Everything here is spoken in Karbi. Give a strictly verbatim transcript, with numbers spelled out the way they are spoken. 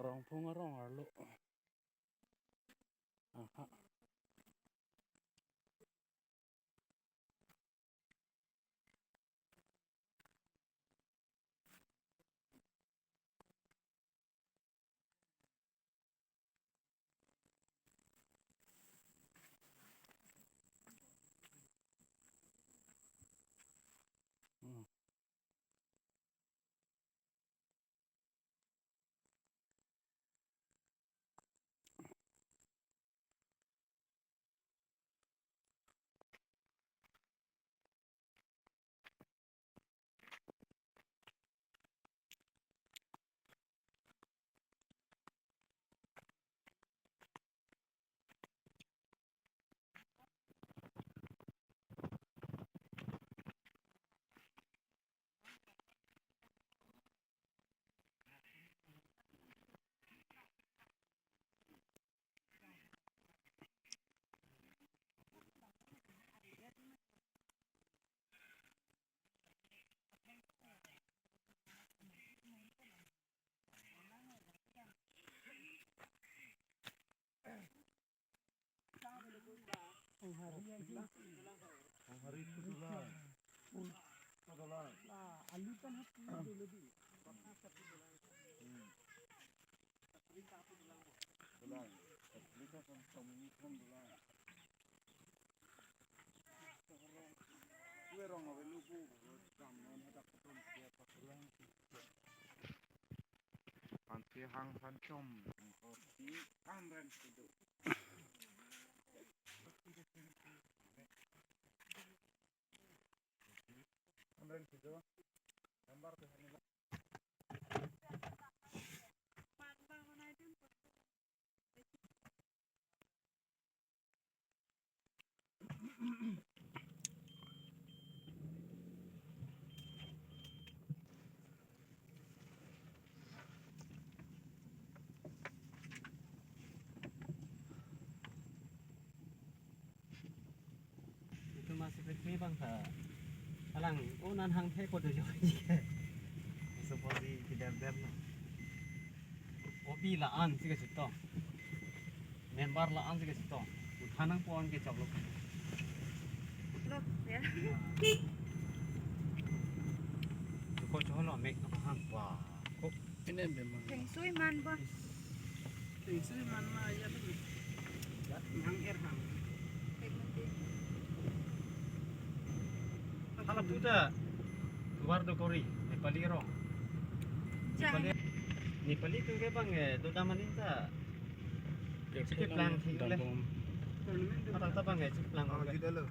Rongphung arong arlo. Aha. Hmm. Hari itu dolang. Itu dolang. Lah, alu kan hati dulu di. Hmm. Dolang. Alu kan sama ini kan dolang. Kue rong ave lupu, kam non hadak ketum dia pakulang. Ansi hang phan chom. Ansi hang ren sido. Hang ren sido. Gambar tu hanila. Itu masih pekme bang ta. Alang, oh, nan hang the kodo jo. Seperti tidak berno. Obi la-an si kachetong. Member la-an si kachetong. Uthan nangpo-an ke choklo. Lok, ya. Ko choklo mek hang pa. Ko. Ini memang. Thengsui man ba. Thengsui man ma ya tu. Hang er hang. Hala puta. Luar do kori. Nepali ro. Nepali. Nepali tu ke bang, eh, do daman inta. Chikit lang thik le. Ata ta bang, eh, chikit lang. Oh, tidak lo.